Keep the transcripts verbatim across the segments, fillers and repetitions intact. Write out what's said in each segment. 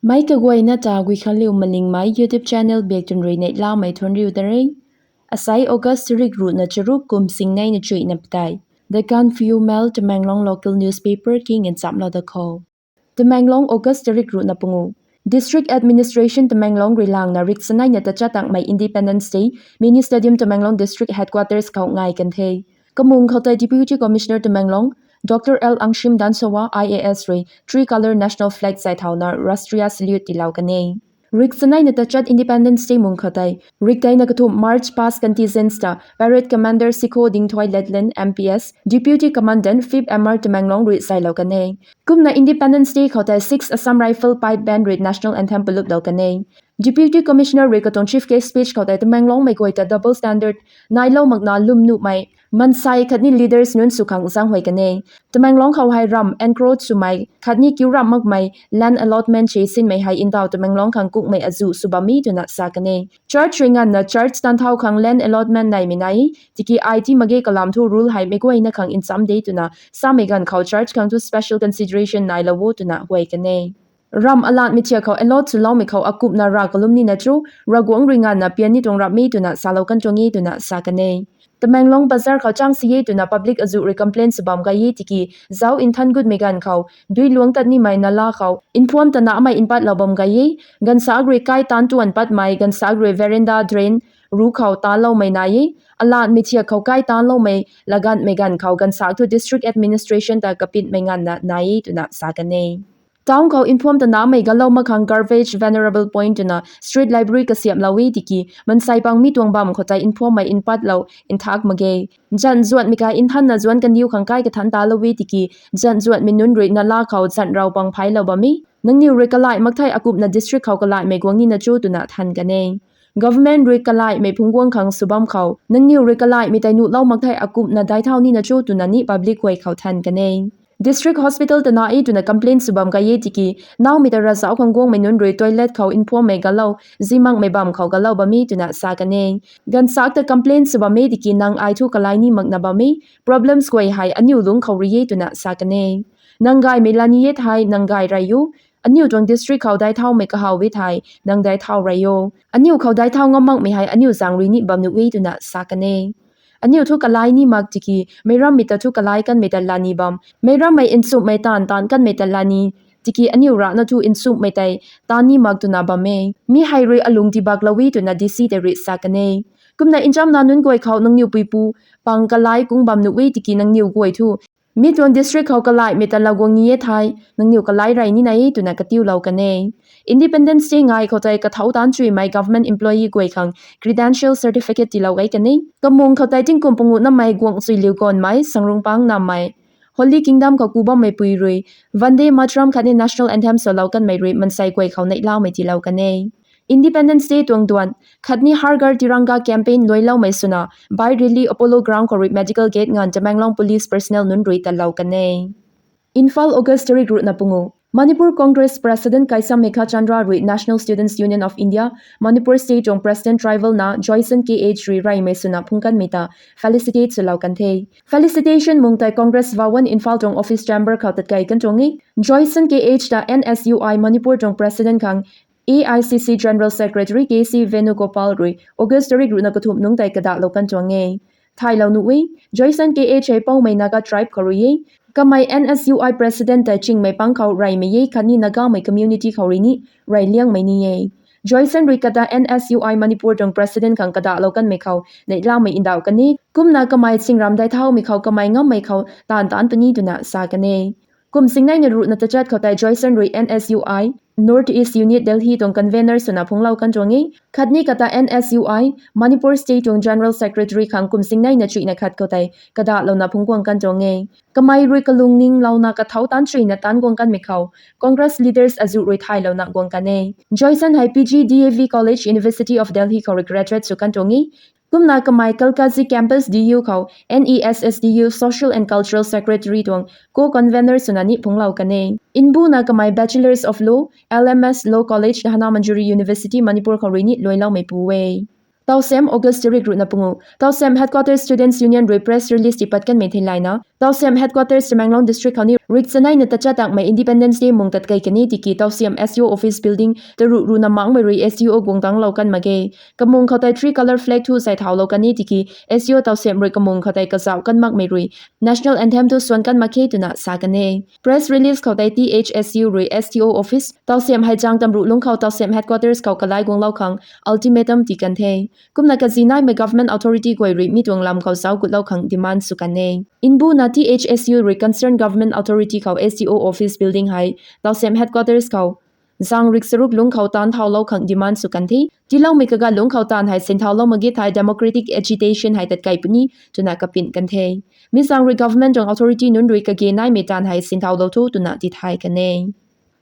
Meic kaguayna ta Guikhanliu Malingmei YouTube channel biak tun rui neihlamei thuanriu da re. Asai August tarik ruhna charuk kum singneina chuihna padeih. The Gaanphiu Mail, Tamenglong local newspaper king nchamlou da khou. Tamenglong, August tarik ruhna pangu. District Administration Tamenglong rui langna rik saneina tachat tangmei Independence Day, Mini Stadium Tamenglong District Headquarters khou ngai kan the. Kamung khou tei Deputy Commissioner Tamenglong, Doctor L Angshim Danshowa, I A S rui Tricolour National Flag zay thauna Rashtriya Salute tiilou kan e. Rik saneina tachat Independence Day mung khou tei, rik teina kathumh March Past Contingents ta Parade Commander Sikho Dingthoi Letland M P S, Deputy Commandant Fifth M R Tamenglong rui zaylou kan e. Kumna Independence Day khou tei Sixth Assam Rifle Pipe Band rui National Anthem paluplou kan e. Deputy Commissioner rui katuang Chief Guest Speech khou tei Tamenglongmei guay ta double standard nailou makna lwmnuhmei maansei khatni leaders nunc sw khang zaenghuay kan e. Tamenglong khou hei ramh encroach swmei khatni kiu ramh makmei land allotment che sinmei hei ntaw Tamenglong khang kukmei azuh sw bam e twna sa kan e. Church rui nganvna church taanv thau khang land allotment neimei nai e, tiki ai ti mak ge kalam thu rule hei meic guayna khang ncham de twna samei ganv khou church khang thu special consideration nailou o twna huay kan e. Ramh alatmei thiak khou allot swloumei khou akupna rav kalum nina chu, Ravguangc rui nganvna pian ni tuang rap e twna salou kan tuang e twna sa kan e. Tamenglong Bazar khou chang si e twna public azuh rui complain sw bam gay e tiki, zauc nthan gutmei ganv khou, dui luangc tat nimei nala khou, nphuam tanamei npatlou bam gay e, ganvsaekc rui kai taanc tuan patmei, ganvsaekc rui veranda drain, ru khou taanloumei nai e, alatmei thiak khou kai taanloumei, laganmei ganv khou ganvsaekc thu District Administration ta kapitmei nganvna nai e twna sa kan e. Town khou nphuam tanamei galou mak khang garbage venerable point twna street library kasiamhlou e tiki, maansei pang mi tuang bam khou tei nphuammei npatlou nthak mak ge. Zan zuanmei kai nthanna zuanc kandiu khang kai kathan talou e tiki, zan zuanmei nunc rui nala khou zan rau pang phailou bam e. Nangniw rui kalaih mak thei akupna district khou kalaihmei guang nina cho twna than kan e. Government rui kalaihmei phungc guang khang sw bam khou, nangniw rui kalaihmei tei nuhlou mak thei akupna daic thau nina cho twna ni public guay khou than kan e. District hospital tana e twna complain sw bam gay e tiki, naumei ta ravzauc khang guangmei nunc rui toilet khou nphuammei galou, zimakmei bam khou galou bam e twna sa kan e. Ganvsaekc ta complain sw bam e tiki nang ai thu kalai ni makna bam e, problems guay hei aniu lungc khou rui e twna sa kan e. Nang gaymei lani e thei nang gay rey o, aniu tuang district khou daic thaumei kahaw e thei nang daic thau rey o. Aniu khou daic thau ngam makmei hei aniu zaeng rui ni bam nuh e twna sa kan e. Aniu thu kalai ni mak tiki, meic rammei ta thu kalai kanmei ta lani bam, meic rammei nchumhmei taanv taanc kanmei ta lani, tiki aniu rana thu nchumhmei tei taanv ni mak twna bam e. Mi hei rui alung tibaklou e twna D C tei rui sa kan e. Kumna nchamna nunc guay khou nangniw puipu pang kalai kung bam nuh e tiki nangniw guay thu mi tuang district khou kalaihmei ta laguang ni e thei, nangniw kalai rey nina e twna katiulou kan e. Independence Day ngai khou tei kathau taanc chuimei government employee guay khang credential certificate tiilou gay kan e. Kamung khou tei tingkum panguh namei guangc chuiliu gaanvmei Sangrungpang Namei, Holy Kingdom khou ku bammei pui rui Vande Mataram khatni National Anthem salou kanmei rui maansei guay khou neihlamei tiilou kan e. Independence Day tuang duan khatni Har Ghar Tiranga campaign luailoumei swna bike rally Apollo Ground khou rui Medical Gate nganv Tamenglong Police personnel nunc rui talou kan e. Imphal, August tarik ruhna pangu. Manipur Congress President Keisham Meghachandra rui National Students Union of India, Manipur State tuang President Tribal na Joyson K H rui reymei swna phungc kanmei ta felicitate swlou kan the. Felicitation mung tei Congress Bhawan Imphal tuang office chamber khou tatkei kan tuang e. Joyson K H ta N S U I Manipur tuang President khang A I C C General Secretary K C Venugopal rui August tarik ruhna kathumh nungc tei kadahlou kan tuang e. Thaylou nuh e, Joyson K H hei Poumai Naga tribe khou rui e. Kamei N S U I President tei chingmei pang khou reymei e khatni Nagamei community khou rui ni rey liangmei ni e. Joyson rui kata N S U I Manipur tuang President khang kadahlou kanmei khou neihlamei ndauh kan e. Kumna kamei chingram daic thaumei khou kamei ngammei khou taanv taanc puni twna sa kan e. Kum singneina ruhna tachat khou tei Joyson rui N S U I North East Unit Delhi tuang convener swna phungclou kan tuang e. Khatni kata N S U I Manipur State tuang General Secretary khang kum singneina chuihna khat khou tei kadahlouna phungc guang kan tuang e. Kamei rui kalungninglouna kathau taanc chuihna taanc guang kanmei khou Congress leaders azuh rui thaylouna guang kan e. Joyson hei P G D A V College, University of Delhi khou rui graduate sw kan tuang e. Kumna kamei Kalkaji Campus D U khou N E S S D U Social and Cultural Secretary tuang co-convener swna ni phungclou kan e. Mbuna kamei Bachelors of Law, L M S Law College, Dhanamanjuri University, Manipur khou rui ni luailoumeipu e. Tawsem, August tarik ruhna pungu. Tawsem Headquarters Students Union rui press release tipat kanmei theilayna, Tawsem Headquarters Tamenglong District khou ni rik chanei na tachat tangmei Independence Day mung tatkei kan e tiki Tawsem S D O Office Building taruh ruhna makmei rui S D O guang tanglou kan mak ge. Kamung khou tei three colour flag thu zay thaulou kan e tiki S D O Tawsem rui kamung khou tei kazauh kan makmei rui National Anthem thu swan kan mak khe twna sa kan e. Press release khou tei T H S U rui S D O Office Tawsem hei zang tamruh lungc khou Tawsem Headquarters khou kalai guanglou khang ultimatum ti kan the. Kumna kazi naimei government authority guay rui mi tuang lam khou zauc gutlou khang demand sw kan e. Nbuna T H S U rui concerned government authority khou S D O Office Building hei Tawsem Headquarters khou zang rik charuk lungc khou taanv thaulou khang demand sw kan the. Tiiloumei kaga lungc khou taanv hei sin thaulou mak ge thei democratic agitation hei tatkei puni twna kapin kan the. Mi zang rui government tuang authority nunc rui kage naimei taanv hei sin thaulou tho twna tithay kan e.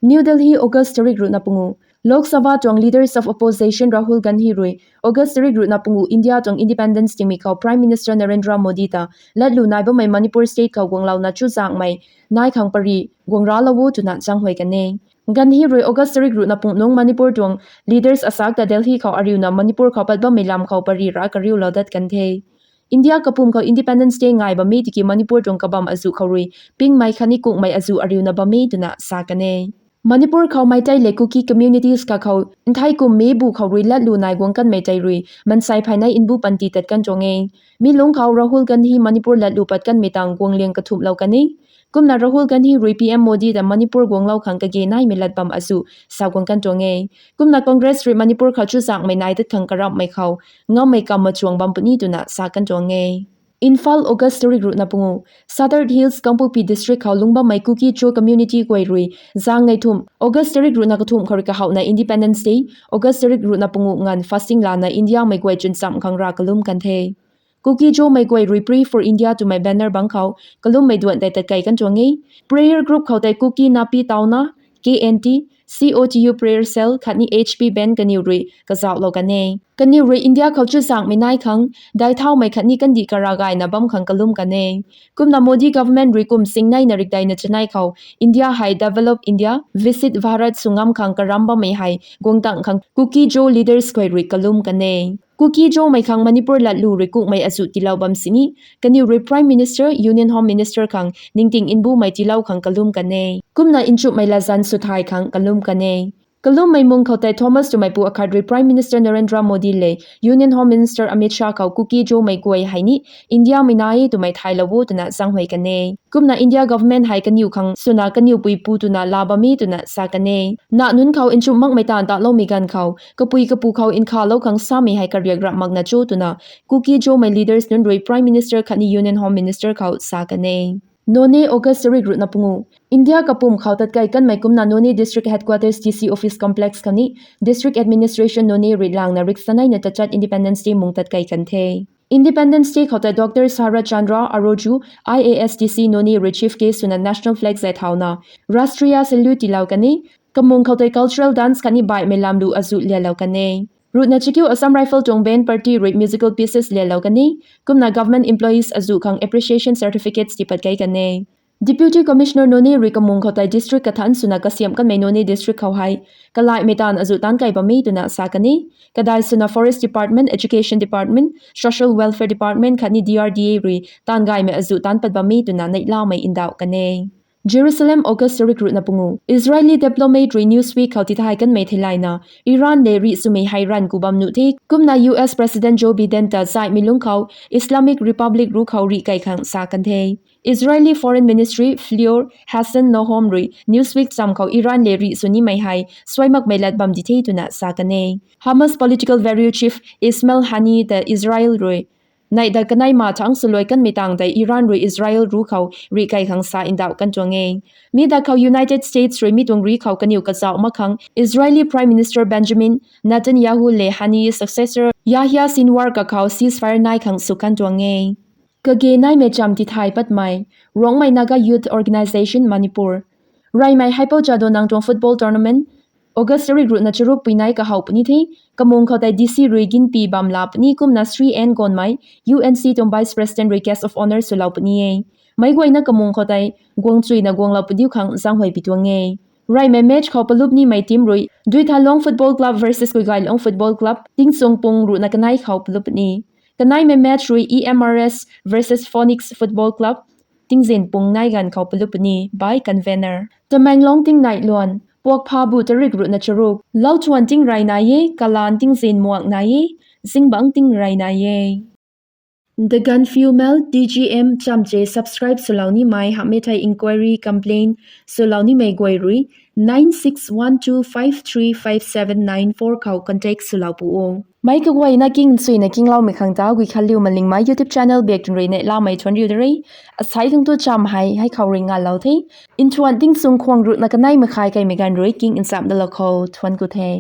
New Delhi, August tarik ruhna pungu. Lok Sabha tuang Leaders of Opposition Rahul Gandhi rui August tarik ruhna pungu India tuang Independence tingmei khou Prime Minister Narendra Modi ta latlu nai bammei Manipur State khou guanglouna chuzaenghmei nai khang pary guang raclou o twna zaenghuay kan e. Gandhi rui August tarik ruhna pung nung Manipur tuang leaders asak ta Delhi khou ariuna Manipur khou pat bammei lam khou pary rac kariulou dat kan the. India kapwm khou Independence Day ngai bammei tiki Manipur tuang kabam azuh khou rui pingmei khatni kungmei azuh ariuna bammei twna sa kan e. Manipur khou Meitei le Kuki communities kakhou nthei kum mi bu khou rui latlu nai guang kanmei tei rui mansei pheynei nbu panty tat kan tuang e. Mi lungc khou Rahul Gandhi Manipur latlu pat kanmei tang guangliang kathumhlou kan e. Kumna Rahul Gandhi rui P M Modi ta Manipur guanglou khang kage naimei lat bam azuh sa guang kan tuang e. Kumna Congress rui Manipur khou chuzaenghmei nai tat khang karamhmei khou ngammei kam machuang bam puni twna sa kan tuang e. Imphal, August tarik ruhna pungu. Southern Hills Kangpokpi District khou lungc bammei Kuki-Zo community guay rui zangnei thumh August tarik ruhna kathumh khou rui kahouhna Independence Day, August tarik ruhna pungu nganv fasting lana Indiamei guay chwn chamh khang rav kalum kan the. Kuki-Zomei guay rui Pray for India twmei banner bangc khou kalummei duan tei tatkei kan tuang e. Prayer group khou tei Kuki Napi Tauna, K N T, C O T U Prayer Cell khatni H P band kaniw rui kazauhlou kan e. Kaniw rui India khou chuzaenghmei nai khang daic thaumei khatni kandih kara gayna bam khang kalum kan e. Kumna Modi government rui kum singneina rikdeina chanei khou India hei Developed India, Viksit Bharat sw ngam khang karam bammei hei guang tang khang Kuki-Zo leaders guay rui kalum kan e. Kuki-Zomei khang Manipur latlu rui kungmei azuh tiilou bam sini kaniw rui Prime Minister, Union Home Minister khang ningting nbumei tiilou khang kalum kan e. Kumna nchumhmei latzan swthai khang kalum kan e. Kalummei mung khou tei Thomas twmeipu akhat rui Prime Minister Narendra Modi le Union Home Minister Amit Shah khou Kuki-Zomei guay hei ni Indiamei nai e twmei thaylou o twna zaenghuay kan e. Kumna India government hei kaniw khang swna kaniw pui pu twna laa bam e twna sa kan e. Nah nunc khou nchumh makmei taanv taloumei ganv khou kapui kapu khou nkhavlou khang samei hei kariak ramh makna cho twna Kuki-Zomei leaders nunc rui Prime Minister khatni Union Home Minister khou sa kan e. Noney, August tarik ruhna pungu. India kapwm khou tatkei kanmei kumna Noney District Headquarters D C Office Complex khou ni District Administration Noney rui langna rik saneina tachat Independence Day mung tatkei kan the. Independence Day khou tei Doctor Sarat Chandra Aroju, I A S D C Noney rui chief guest swna national flag zay thauna Rashtriya Salute tiilou kan e. Kamung khou tei cultural dance khatni baihmei lamlu azuh lialou kan e. Ruhna chakiu Assam Rifle tuang band party rui musical pieces lialou kan e. Kumna government employees azuh khang appreciation certificates tipat kei kan e. Deputy Commissioner Noney rui kamung khou tei district kathanc swna kasiamh kanmei Noney District khou hei kalaihmei taanv azuh taanc kai bam e twna sa kan e. Kadai swna Forest Department, Education Department, Social Welfare Department khatni D R D A rui taanv gaymei azuh taanc pat bam e twna neihlamei ndauh kan e. Jerusalem, August tarik ruhna pungu. Israeli diplomat rui Newsweek khou tithay kanmei theilayna, Iran le rih swmei hei ranv ku bam nuh the. Kumna U S President Joe Biden ta zaihmei lungc khou Islamic Republic ruc khou rih kai khang sa kan the. Israeli Foreign Ministry Fleur Hassan Nohom rui Newsweek cham khou Iran le rih sw nimei hei suai makmei lat bam di the twna sa kan e. Hamas political bureau chief Ismail Haniyeh ta Israel rui neih dat kanei ma thangc swluai kanmei tang tei Iran rui Israel ruc khou rih kai khang sa ndauh kan tuang e. Mi dat khou United States rui mi tuang rih khou kaniw kazauh mak khang Israeli Prime Minister Benjamin Netanyahu le Haniyeh successor Yahya Sinwar kakhou ceasefire nai khang sw kan tuang e. Kage naimei cham tithay patmei, Rongmei Naga Youth Organisation Manipur. Reymei Haipou Jadonang tuang football tournament August tarik ruhna charuk pui nei kahow puni the. Kamung khou tei D C rui ginpi bam la puni kumna Sri N Gonmei, U N C tuang Vice President rui Guest of Honour swlou puni e. Meic guayna kamung khou tei guang chuina guanglou padiu khang zaenghuay pi tuang e. Reymei match khou palup nimei team rui Duithalong Football Club versus Kuigailong Football Club tingchung pung ruhna kanei khou palup puni. Kaneimei match rui E M R S versus Phoenix Football Club tingzin pung nai ganv khou palup puni by convener. Tamenglong tingnai luan, Puakphabu tarik ruhna charuk, Lauthuan tingrey nai e, Kalan tingzin muak nai e, Zingbangc tingrey nai e. The Gaanphiu Mail, T G M, chamche subscribe swlou nimei hamhmei thei inquiry complaint swlou nimei guay rui nine six one two five three five seven nine four khou contact swlou pu o. Meic kaguayna king nchuina kingloumei khang ta Guikhanliu Malingmei YouTube channel biak tun rui neihlamei thuanriu de re. Asei khang tu cham hei hei khou rui ngalou the. Nthuan tingchung khwang ruhna kanei makhai kaimei ganv rui king nchamh dalou khou thuan ku the.